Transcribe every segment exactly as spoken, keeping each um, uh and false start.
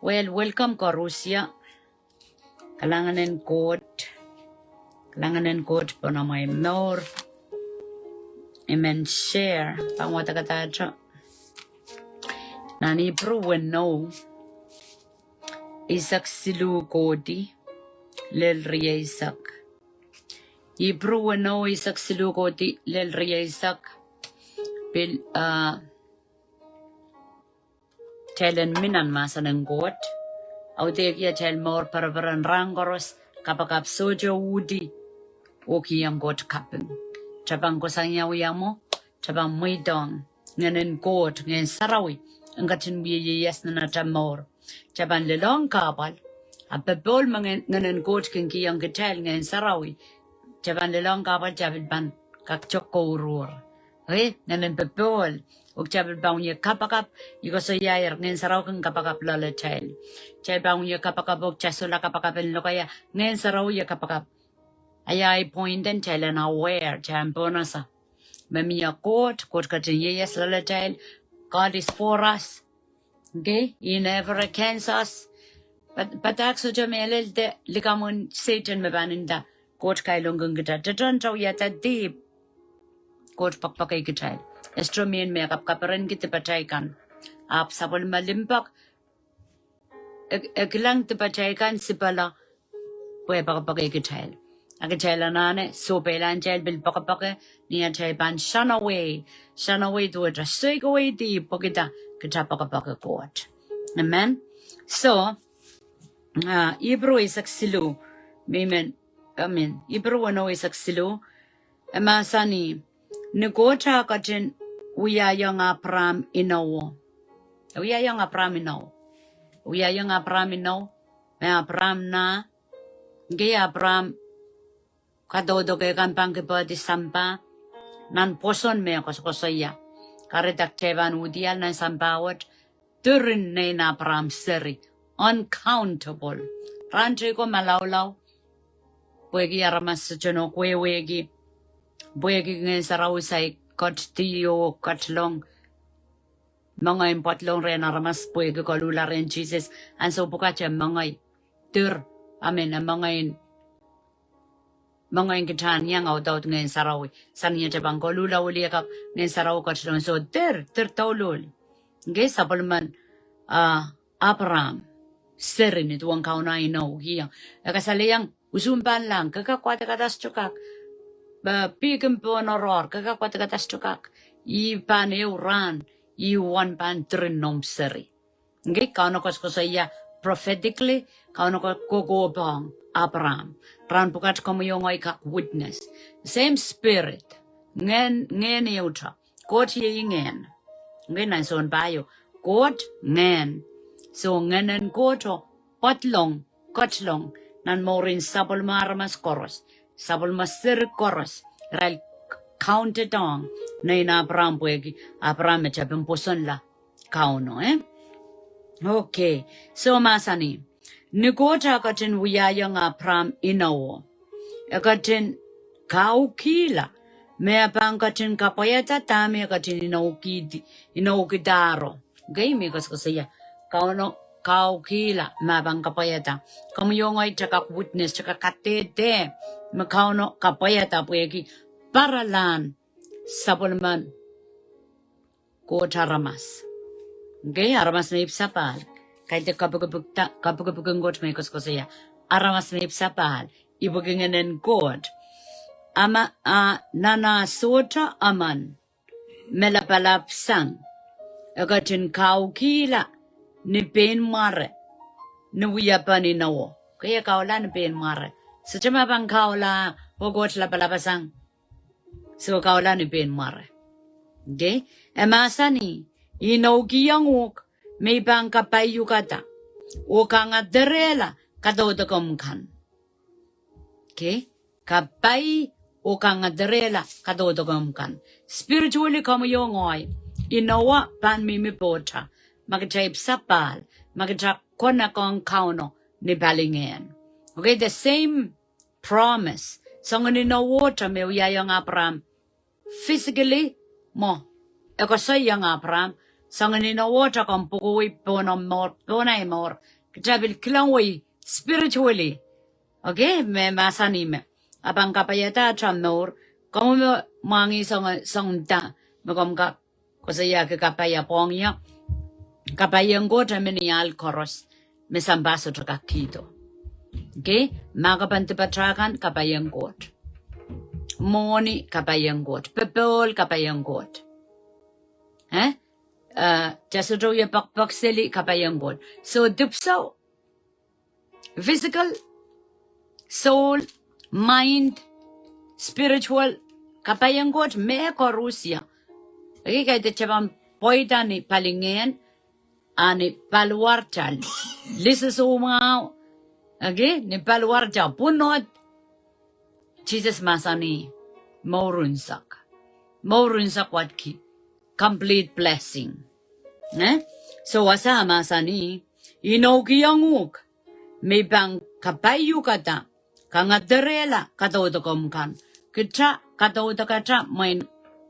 Well, welcome koaros. Kalahngan en Koht. Kalahngan en Koht pwe I men share pahn wadekada nan Ipru weneu, eisek siluh kohdi lel rieisek. Ipru weneu, eisek siluh kohdi lel rieisek. Pil, ah, Kitail en mi nan mahsen en Koht. Audehki atail mour pereperen rahn koaros, kapakap sohte uhdi, oh kihong Koht kaping. Kitail pahn kohsang ia wia mwo, kitail pahn mweidohng Ngehn en Koht, Ngehn Sarawi, en ketin wia ieias nan atail mour. Kitail pahn lelohng kahpwal, ahpw popohl me Ngehn, Ngehn en Koht kin kihong kitail, Ngehn Sarawi, kitail pahn lelohng kahpwal, kitail pil pahn kak tok kouruhr. Eh, Ngehn en popohl, oh kitail pil pahn wia kapakap, I koasoiaier Ngehn Sarawi kin kapakap loale kitail. Kitail pahn wia kapakap, oh kitail solahr kapakap en lokaia, Ngehn Sarawi wia kapakap. Ahi point en kitail en aware, kitail en pohnese me mie Koht, Koht ketin ieias loale kitail. God is for us. Okay, He never against us. But, but ahpw sohte mehlel de likamw en Sehdan me pahn nda Koht kailongkin kitail. Tetenete wiahda dihp, Koht poakpoake kitail. E sohte mie me e kapkaperenki dipatail kan. Ahpw sapwellime limpoak, e, e kilang dipatail kan sipala pwe e poakpoake kitail. A kitail anahne, sohpeilahn kitail pil poakpoake, ni atail pahn shanawei, shanawei duwehte soikawei dihp pwe kitail, kitail poakpoake Koht. Amen. So, ah, Ipru eisek siluh, me I men, I mean, Ipru weneu eisek siluh, e mahsanih, ni Koht a ketin wiahiong Apraam inowo. E wiahiong Apraam inowo. E wiahiong Apraam inowo, me Apraam nah, ngehi Apraam kadaudoke kan pahn kipohdi sampah, nan pwoson me e koasokoasoia. Kahrehda kitail pahn uhdiahl nan sampah wet, diren nein Apraam seri, uncountable. Rahn teiko malaulau, pwehki aramas sohte nohk wehwehki, pwehki Ngehn Sarawi saik ketidi oh ketilong, mengei en pedolong rehn aramas pwehki koluhla rehn Sises, ansou pwukat e mengei, dir, I mean, e mengei en mengei en kitail en iang audaud Ngehn Sarawi. Sang ni atail pahn koluhla wiliakapw Ngehn Sarawi ketilong, soh, dir, dir douluhl. Ngehi sapwellimen, ah, Apraam seri ni duwen Kauno inoukihong. E kasalehiong usun pahn lahng, ke kak wadekada sohte kak. Pwe pihkin pohn oaroahr, ke kak wadekada sohte kak. Ih pahn ehu rahn, ih uwen pahn diren noumw seri. Ngehi Kauno koasokoasoia prophetically, Kauno ko-, kokohpong Apraam. Rahn pwukat komwi oh ngehi kak witness. Same spirit. Ngehn, ngehn ehute. Koht iei ngehn. Ngehi nan sounpar ieu. Koht ngehn. So ngehn en Koht o pedolong, ketilong, nan mouren sapwellime aramas koaros. Sapwellime seri koaros. Irail counted ong nein Apraam pwehki Apraam me tepin pwosonla Kauno, eh? Okay, so mahsanih, ni Koht a ketin wiahiong Apraam inowo, e ketin kaukihla me e pahn ketin kapwaiada dahme e ketin inoukihdi, inoukidahro. Ngehi me koasokoasoia, Kauno kaukihla me e pahn kapwaiada. Komwi oh ngehi kitail kak witness, kitail kak kadehde me Kauno kapwaiada pwehki paralahn sapwellimen Koht aramas. Ngehi aramas me ipwsapahl. Kaidehk kapikipikda, kapikipik en Koht me koasokoasoia. Aramas me ipwsapahl. Ipwiki Ngehn en Koht. A ma, a, nan ah sohte emen me lapalap sang, e ketin kaukihla ni pein mware, ni wiepen inowo. Ke e kaula ni pein mware. Sohte me pahn kaula, oh Koht lapalap sang. So kaula ni pein mware. Okay? E mahsanih, I inoukihong uhk me I pahn kapaiukada, oh kangaderehla kadaudokomw kan. Okay? Kapai oh kangaderehla kadaudokomw kan. Spiritually komwi oh ngehi, inowo pahn mihmi pohta. Ma kitail ipwsapahl, ma kitail connect ong Kauno ni palingehn. Okay, the same promise. Soangen inowo te me wiahiong Apraam physically, mwo, e koasoiong Apraam, Soangen inowo te komw pwukowei pohn omw mour, pohn ahi mour. Kitail pil kilang wei spiritually. Okay, me mahsanih me, a pahn kapaiada atail mour. Komw me mwahngih soangen, soangen da me komw kak koasoiahki kapai, a pwong ie. Kapai en Koht e men ni ahl koaros me sampah sohte kak kihdo. Okay? Ma ke pahn dipatail kan, kapai en Koht. Mwohni, kapai en Koht. Popohl, kapai en Koht. Eh? Eh, te sohte wie pekpek seli, kapai en Koht. So, dipwisou, physical, soul, mind, spiritual, kapai en Koht me koaros ie. Eri kaidehn te pahn pweida ni palingehn, a ni paliwaratail, lise soumwahu, okay, ni paliwaratail pwunod. Sises mahsanih, mour unsek. Mour unsek wadki. Complete blessing. Eh? So wasa mahsanih, inoukihong uhk me I pahn kapaiukada, kangederehla kadaudokomw kan. Kita kadaudokatail mwein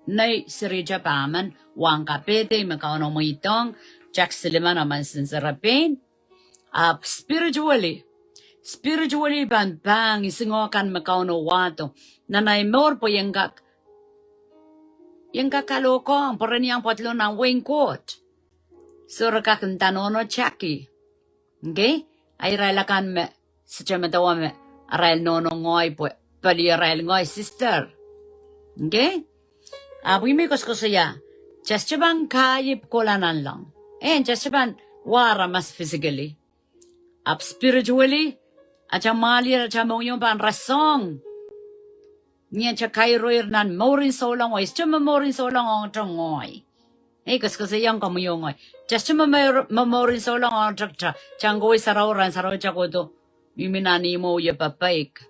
nei seri te pahmen wahn kapehde me Kauno mweidohng, tak silimen emen sinsere pein. Ahpw spiritually, spiritually pahn pahn isingoh kan me Kauno wahdo nan ahi mour pwe ien kak, ien kak kalohkohng, pwe ren iang pwoatlong nan wehin Koht. So re kak nda nohno Jackie. Okay? A irail akan me, sohte medewe me arail nohno ngehi pwe pali arail ngehi sister. Okay? Ahpw I men koasokoasoia, te sohte pahn kahi kohla nanleng. Eh, te sohte pahn wa aramas physically. Ahpw spiritually, atail mwahliel, atail mohngiong pahn rasehng. Ni atail kairoir nan mourin souleng, oh I sohte me mourin souleng ong te ngehi. Eh, koasokoasoia komwi oh ngehi. Te sohte me mour-, me mourin souleng ong te, te, te ngoi sarawi, rahn sarawi te kohdo mihmi nan ihmwo oh ie pepeik.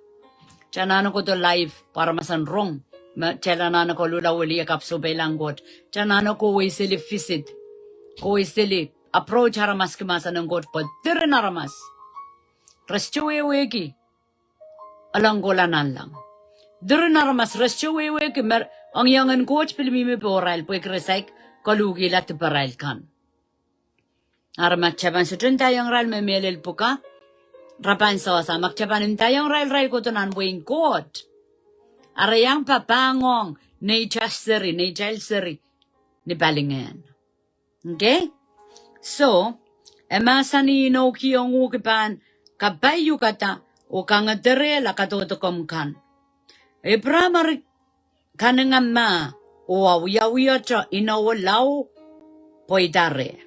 Te anahne kohdo live pwe aramas en rong. Me te anahne koluhla wiliakapw sohpeilahng Koht. Te anahne kohwei seli visit. Kohwei seli approach aramas ki mahsen en Koht pwe diren aramas re sohte wehwehki olong kohla nanleng. Diren aramas re sohte wehwehki me ongiongen Koht pil mihmi pohrail pwehki re saik koluhkihla diparail kan. Eri ma kitail pahn sohte ndaiong irail me mehlel pwukat, re pahn sohsa. Ma kitail pahn ndaiong irail, irail kohdo nan wehin Koht, a re iang papah ong neitail seri, neitail seri ni palingehn. Okay? So, e mahsanih inoukihong uhk I pahn kapaiukada oh kangederehla kadaudokomw kan. Abraham eri kanengamah oh awiawihte inowo lao pweida reh.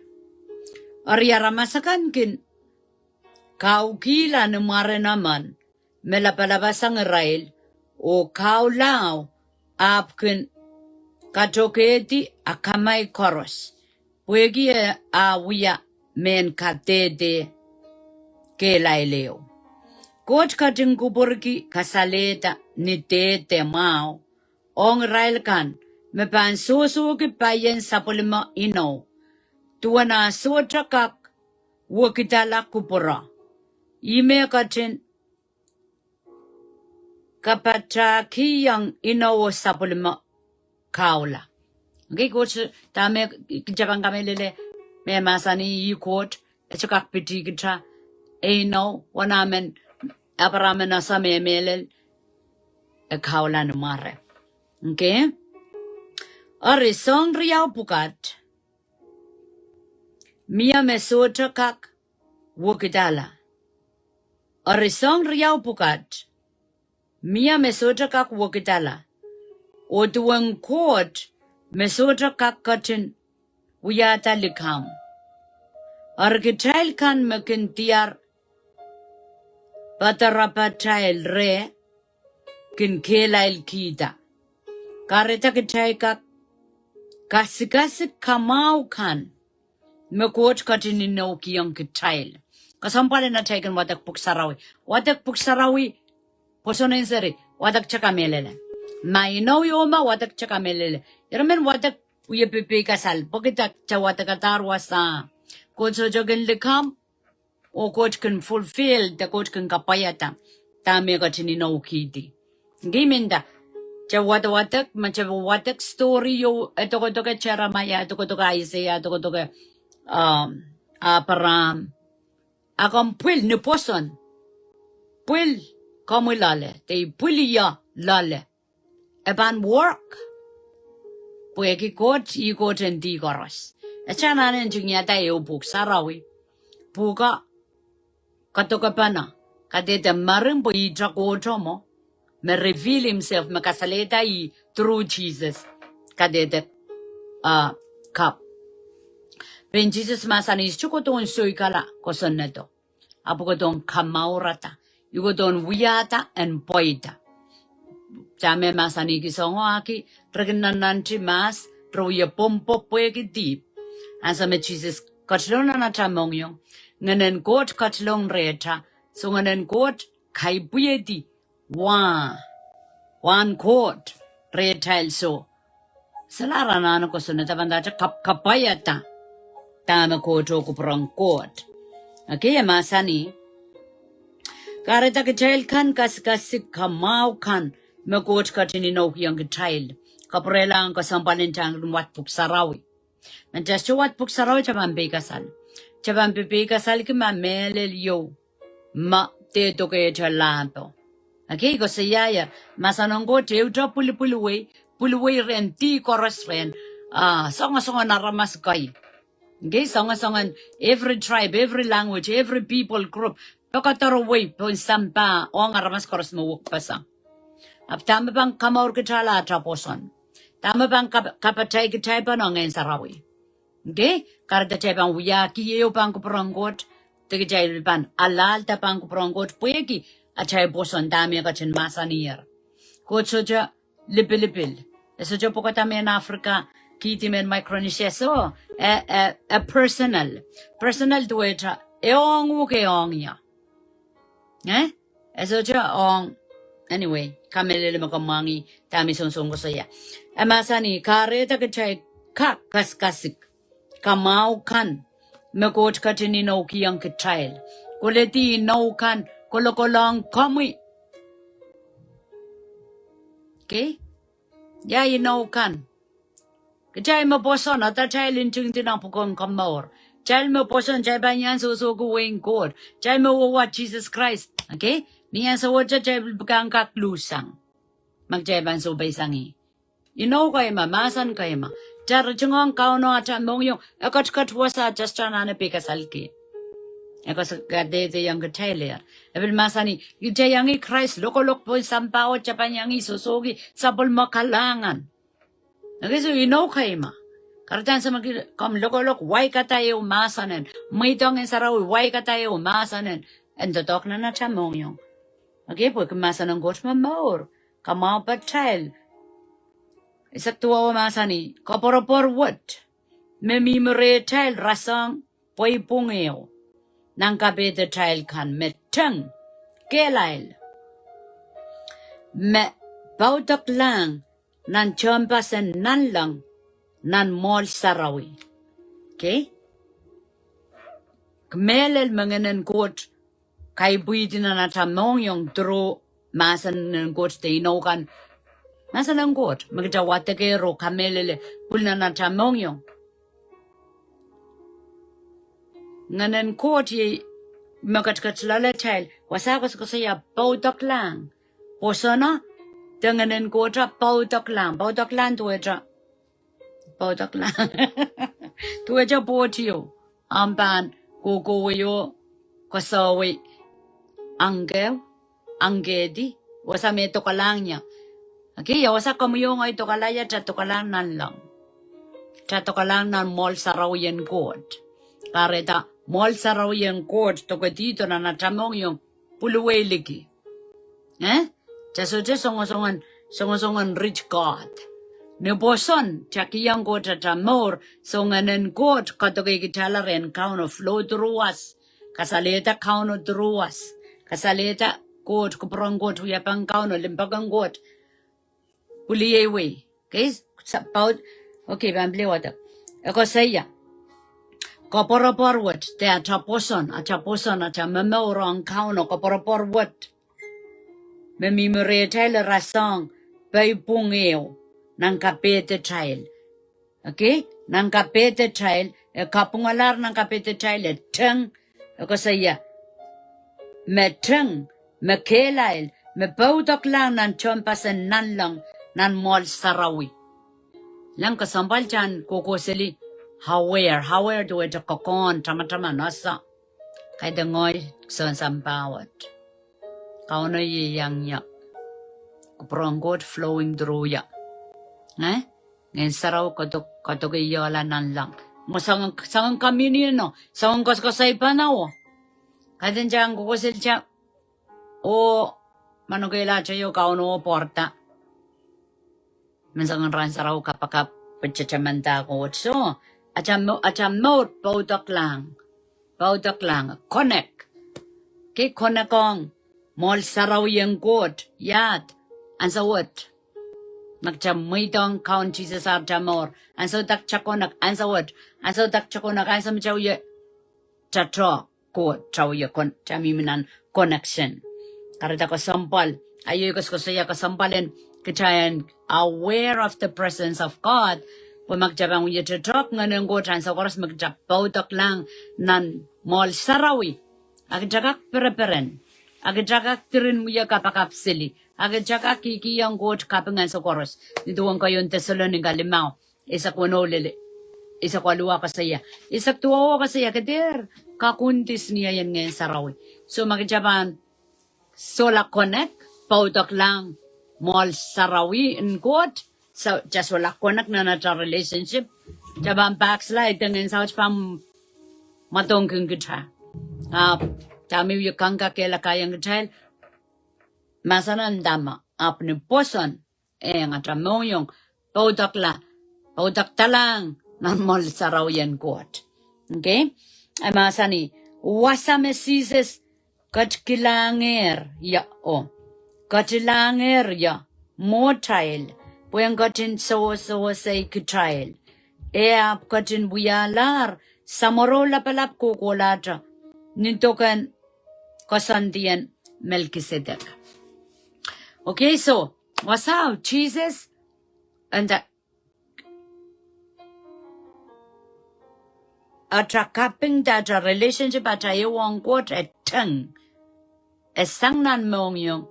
Eri aramas akan kin kaukihla ni mwaren emen me lapalapasang irail, oh kahu lao ahpw kin katokehdi akamai koaros, pwehki e a wia mehn kadehde kehlail ehu. Koht ketin kupwurki kasalehda ni dehde mwahu ong irail kan me pahn sohsohki paien sapwellime inou, duwen a sohte kak wekidala kupwuro. Ih me ketin kapatahkihong inou oh sapwellime kahula. Okay, Koht, dahme kitail pahn kamehlele, me mahsanih ih Koht, e sohte kak pitih kitail, e inou, wanahmen Abraham en ese me e mehlel, e kahula ni mware. Okay? Eri soahng riau pwukat, mie me sohte kak wekidala. Eri soahng riau pwukat, mie me sohte kak wekidala. Oh duwen Koht me sohte kak ketin wiahda likamw. Eri kitail kan me kin diar padarapatail reh kin kehlailkihda. Kahrehda kitail kak kasikasik kamwahu kan me Koht ketin inoukihong kitail. Kesempwal en atail kin wadek Pwuhk Sarawi. Wadek Pwuhk Sarawi, pwoson en seri, wadek te kamehlele. Ma inou ieu me wadek te kamehlele. Irail men wadek wie peipeikasal, pwehki te wadekadahr wasa. Koht sohte kin likamw, oh Koht kin fulfill, de Koht kin kapwaiada dahme e ketin inoukihdi. Ngii men nda, Te wadawadek, ma te wadek story ieu, e dokedoke Seremaia, e dokedoke Aiseia, e dokedoke, um, Apraam. A komw pwil ni pwoson. Pwil, komwi loale, de I pwil ie loale. E pahn work. Pwehki Koht, ih Koht en dih koaros. E sohte anahne ntingihada ehu pwuhk sarawi. Pwuhko, kadokepene, kadehde mering pwe ihte Koht mwo, me reveal himself, me kasalehda ih through Jesus. Kadehde, uh, kapw. Pein Sises mahsanih, I sohte kohdohn soikala kosonnedo. Ahpw I kohdohn kamourada. I kohdohn wiahda en pweida. Dahme mahsanihki soangen, ahki re kin nannanti mahs, re wie pwopwopwehki dihp. Ansou me Sises ketilong nan atail mohngiong, Ngehnen Koht ketilong rehtail, soh Ngehnen Koht kaipwidi wah, wahn Koht rehtail soh. Solahr anahne kosonned, e pahn ndahte kapwkapwaiada dahme Koht oh kupwuren Koht. Ekei e mahsanih, kahrehda kitail kin kasikasik kamwahu kan me Koht ketin inoukihong kitail. Kapwurelahng kesempwal en atail wadek pwuhk sarawi. Ma atail sohte wadek pwuhk sarawi, atail pahn peikasal. Atail pahn pepeikasalki ma mehlel ieu ma dehdokedoke lahpo. Ekei koasoiaier, mahsen en Koht ehute pwilipwilwei, pwilwei rehn dih koaros rehn, ah, soangosoangen aramas kei. Ekei soangosoangen every tribe, every language, every people group. Pekederwei pohn sampah ong aramas koaros me wekpeseng. Ahpw dahme pahn kamour kitail, atail pwoson. Dahme pahn kap-, kapatail kitail pahn ong Ngehn Sarawi. Ekei, kahrehda kitail pahn wiahki ehu pahn kupwuren Koht, de kitail pahn alahlda pahn kupwuren Koht, pwehki atail pwoson dahme e ketin mahsanier. Koht sohte lipilipil. E sohte pwukada mehn Africa, kihdi mehn Micronesia, soh, e, e, e personal. Personal duwehte, e ong uhk, e ong ie. Eh? E sohte ong, anyway, kamehlele me ke mwahngih dahme I songosong koasoia. E mahsanih, kahrehda kitail kak kasikasik kamwahu kan me Koht ketin inoukihong kitail. Koledi inou kan, kolokolohng komwi. Ekei? Ia inou kan? Kitail me pwoson, atail ntingdi nan pwukoahn komour. Kitail me pwoson, kitail pahn iang sohsohki wehin Koht. Kitail me wehwehki Sises Krais. Ekei? Ni ansou wet kitail pil pahn kak luhsang. Ma kitail pahn sohpeisang ih. Inou kei ma, mahsen kei ma. Kitail ritingohng Kauno atail mohngiong, e ketiket wasa, kitail sohte anahne peikasalki. E kak kadehdehiong kitailehr. E pil mahsanih, kitail iang Krais lokolok pohn sampah wet, kitail pahn iang sohsohki sapwellime kalahngan. Ekei, soh, inou kei ma. Kahrehda ansou me komw lokolok, waikada ehu mahsen en. Mweidohng Ngehn Sarawi, waikada ehu mahsen en. En doadoahk nan atail mohngiong. Ekei, pwehki mahsen en Koht me mour. Kamwahupatail. Eisek duwau mahsanih, koapworopwor wet me mihmi rehtail rasehng pweipwung ehu nan kapehdatail kan me teng kehlail, me pwudoaklahng nan tehnpas en nanleng nan mwoahl sarawi. Ekei? Kamehlele me Ngehnen Koht kaipwidi nan atail mohngiong through mahsen en Koht de inou kan. Mahsen en Koht, me kitail wadekehr oh kamehlele pwil nan atail mohngiong. Ngehnen Koht iei me ketiket loalatail, wasa koasokoasoia pwudoaklahng. Pwosono, de Ngehnen Koht pwudoaklahng. Pwudoaklahng duwehte, pwudoaklahng duwehte pwoht ieu. Ahmw pahn kohkohwei oh koasoawi angkehu, angkehdi, wasa me doakalahng ie. Ekei, ia wasa komwi oh ngehi doakala ie? Kitail doakalahng nanleng. Kitail doakalahng nan mwoahl sarawi en Koht. Kahrehda mwoahl sarawi en Koht dokedihdo nan atail mohngiong pwiliwei liki. Eh? Kitail sohte songosongen, songosongen rich God. Ni pwoson, kitail kihong Koht atail mour, soh Ngehnen Koht kadokei kitailla rehn Kauno, flow through us. Kasalehda Kauno through us. Kasalehda Koht, kupwuren Koht, wiepen Kauno, limpoak en Koht. Pwiliwei. Ekei, sa-, pwudo-, ekei, pahn pil wadek. E koasoia, koapworopwor wet, de atail pwoson, atail pwoson, atail momour ong Kauno, koapworopwor wet me mihmi rehtail rasehng peipwong ehu nan kapehdetail. Okay? Nan kapehdetail, e kapwungalahr nan kapehdetail, e teng, e koasoia, me teng, me kehlail, me poudoklahng nan tehnpasen nanleng, nan mwoahl sarawi. Leng kesempwal kitail kohkohseli aware, aware duwehte kokohn, tamataman, ese. Kaidehn ngehi soangen sampah wet. Kauno ieiang ie. Kupwuren Koht flowing through ie. Eh? Ngehn Sarawi kadok, kadoke ie nanleng. Mwo soangen, soangen communion o, soangen koasokoasoi pahn awo. Kaidehn kitail kohkohseli kitail, oh, manokehla kitail oh Kauno pwarada. Menseng en Rahn Sarawi kapakap, pwe kitail manda Koht. So, atail mo-, atail mour poudoklahng. Poudoklahng. Connect. Kei connect ong mwoahl sarawi en Koht. Iahd. Ansou wet. Me kitail mweidohng Kaun Sises atail mour. Ansou dak kitail connect. Ansou wet. Ansou dak kitail connect. Ansou me kitail wie tohtohk Koht, kitail wie con-, kitail mihmi nan connection. Kahrehda kesempwal, ahi koasokoasoia kesempwal en kitail en aware of the presence of God. Pwe ma kitail pahn wie tohtohk Ngehn en Koht ansou koaros me kitail poudoklahng nan mwoahl sarawi. A kitail kak pereperen. A kitail kak diren wie kapakap seli. A kitail kak kihkihong Koht kaping ansou koaros. Ni duwen keieun Deselonika limau. Eisek weneu lel eisek waluh koasoia. Eisek duwau koasoia ke dehr kakundis ni ahi en Ngehn Sarawi. So ma kitail pahn solahr connect, poudoklahng mwoahl sarawi en Koht, so kitail solahr connect nan atail relationship, kitail pahn backslide, de Ngehn Sarawi pahn mwadangkin kitail. Ahpw, kitail mih wie kangoange kehla kaiong kitail, mahsen en dahme, ahpw ni pwoson, eh, atail mohngiong, poudokla, poudokdalahng nan mwoahl sarawi en Koht. Okay? E mahsanih, wasa me Sises ketikilahng ie, oh, ketilahng ie, mwohtail, pwehn ketin sewesewese kitail. E ahpw ketin wialahr samworo lapalap kohkohlahte, ni doken koasoandien Melkisedek. Okay, so, wasao, Sises, and the, atail kaping de atail relationship atail ehu ong Koht e teng. E sang nan mohngiong,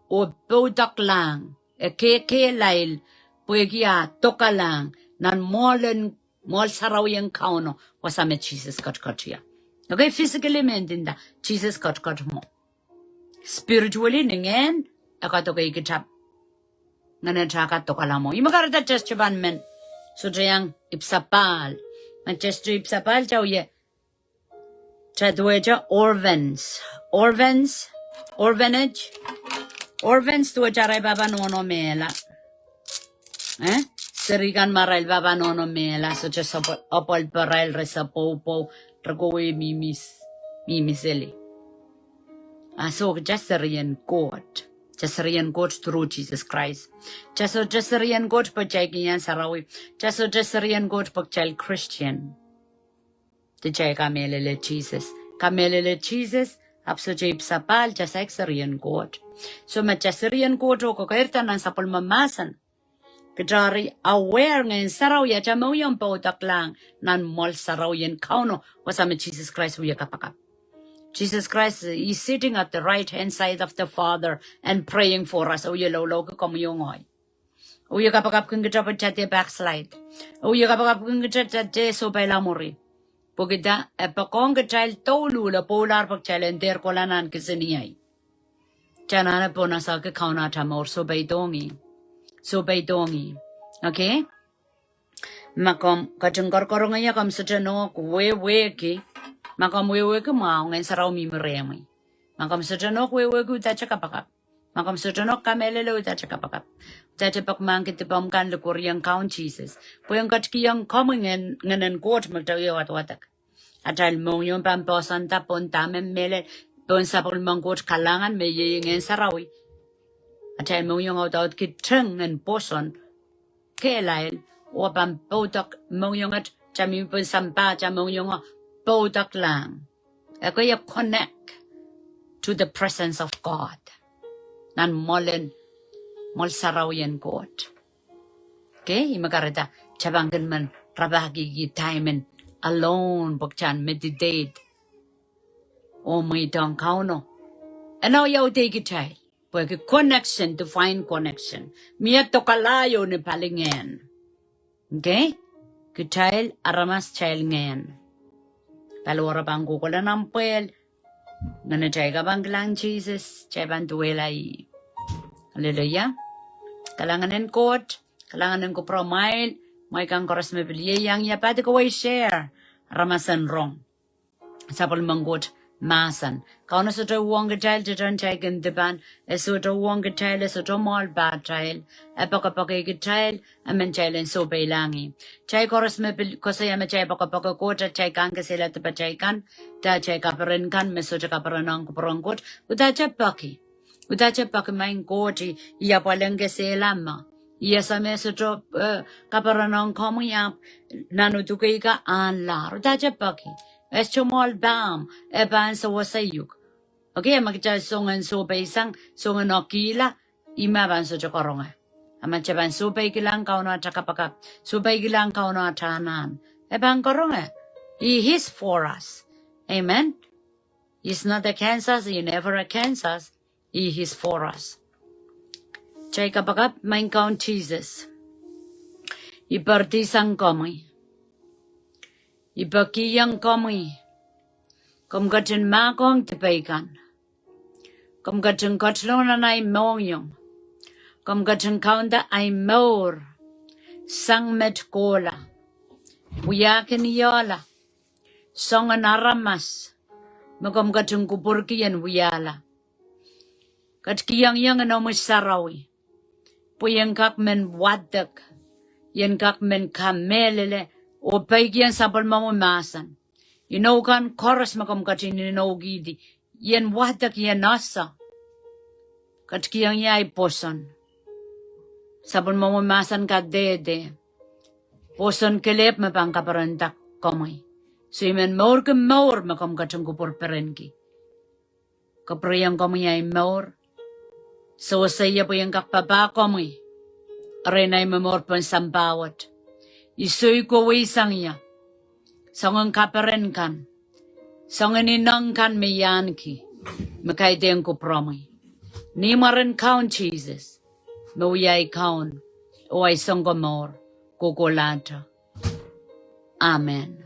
oh poudoklahng, e kekehlail, pwehki a dokalahng, nan mwoahl en mwoahl sarawi en Kauno, wasa me Sises ketiket ie. Okay, physically me ndinda, Sises ketiket mwo. Spiritually, ni ngehn, e kadokei kitail. Ngehn atail kadokala mwo. Ih me kahrehda kitail sohte pahn men. Sohte iang ipwsapahl. Ma kitail sohte ipwsapahl kitail wie. Kitail duwehte orphans. Orphans, orphanage. Orphans duwehte arail pahpa nohno mehla. Eh? Seri kan me arail pahpa nohno mehla, sohte sapw-, apwalparail, re sapwopwou, re kohwei mihmi s-, mihmi seli. Ah, so kitail serien Koht. Kitail serien Koht through Jesus Christ. Kitail sohte serien Koht pwe kitail kihong sarawi. Kitail sohte serien Koht pwe kitail Christian. De kitail kamehlele Sises. Kamehlele Sises, ahpw sohte ipwsapahl, kitail saik serien Koht. So ma kitail serien Koht oh kekeirda nan sapwellime mahsen, kitail eri aware Ngehn Sarawi atail mohngiong poudoklahng nan mwoahl sarawi en Kauno, wasa me Sises Christ wie kapakap. Jesus Christ is sitting at the right hand side of the Father and praying for us. E wie loulou ki komwi oh ngehi. E wie kapakapkin kitail pwe kitail dehr backslide. E wie kapakapkin kitail pwe kitail dehr sohpeila mwuri. Pwehki e poakohng kitail douluhl, e pwoulahr pwe kitail en dehr kohla nan kisiniei. Kitail anahne pwonasaki Kauno atail mour, sohpeidohng ih. Sohpeidohng ih. Okay? Ma komw ketin korokorong ie, komw sohte nohk wehwehki. Ma komw wehwehki mwahu, Ngehn Sarawi mihmi rehmwi. Ma komw sohte nohk wehwehki, udahte kapakap. Ma komw sohte nohk kamehlele, udahte kapakap. Udahte peki mahkpen dipomw kan likwerihong Kaun Sises. Pwehn ketikihong komwi Ngehn, Ngehn en Koht me kitail wie wadwadek. Atail mohngiong pahn poahsoanda pohn dahme mehlel, pohn sapwellimen Koht kalahngan me iei Ngehn Sarawi. Atail mohngiong audaudki teng en pwoson, kehlail, oh pahn poudok mohngiong et, kitail mihmi pohn sampah, kitail mohngiong poudoklahng. E kei e connect to the presence of God. Nan mwoalen mwoahl sarawi en Koht. Okay, ih me kahrehda kitail pahn kin men rapahkihki time en alone, pwe kitail meditate oh mweidohng Kauno. Ena wiawi de kitail, pwehki connection, divine connection. Mie dokalahio ni palingehn. Okay? Kitail aramas, kitail ngehn. Paliwar pahn kohkohla nan pwehl. Ngehn atail kapahn kilang Sises, kitail pahn duwehla ih. Hallelujah. Kalahngan en Koht, kalahngan en kupwuramwail, mwein kan koaros me pil ieiang ia pati kawei share. Aramas en rong sapwellimen Koht mahsen. Kauno sohte uhwong kitail tehtehn kitail kin dipan, e sohte uhwong kitail, e sohte mwoahl pahtail, e poakepoake kitail, e men kitail en sohpeilahng ih. Kitail koaros me pil koasoia me kitail poakepoake Koht, a kitail kang kesehla dipatail kan, de atail kaperen kan me sohte kaperenohng kupwuren Koht, udahte peki. Udahte peki, maing Koht, I apwal en kesehla ma I ese me sohte, eh, kaperenohng komwi, ahpw nan udukei ka ahnlahr. Udahte peki. E sohte mwoahl pahmw, e pahn sewese uhk. Okay, a ma kitail songen sohpeisang, songen okihla, ih me pahn sohte karonge. A ma kitail pahn sohpeikihla Kauno atail kapakap, sohpeikihla Kauno atail anahn, e pahn karonge. He is for us. Amen. He's not against us, he never against us. He is for us. Kitail kapakap. Maing Kaun Sises, I poaridihsang komwi. I pekihong komwi. Komw ketin mahkohng dipei kan. Komw ketin ketilong nan ahi mohngiong. Komw ketin kaunda ahi mour sang met kohla. Wiahkin ie la soangen aramas me komw ketin kupwurki en wiahla. Ketikihong ie Ngehnomwi Sarawi pwe I en kak men wadek, I en kak men kamehlele, oh peikiong sapwellimomwi mahsen. Inou kan koaros me komw ketin inoukihdi, I en wadek, I en ese. Ketikihong ie ahi pwoson. Sapwellimomwi mahsen kadehde pwoson kelehpw me pahn kaperenda komwi. So I men mourki mour me komw ketin kupwur perenki. Kapwurehiong komwi ahi mour. Sewese ie pwe I en kak papah komwi erein ahi momour pohn sampah wet. I soikoweisang ie soangen kaperen kan, soangen ineng kan me I ahneki me kaidehn kupwuromwi. Ni mwaren Kaun Sises, me wia ahi Kaun oh ahi Sounkomour kohkohlahte. Amen.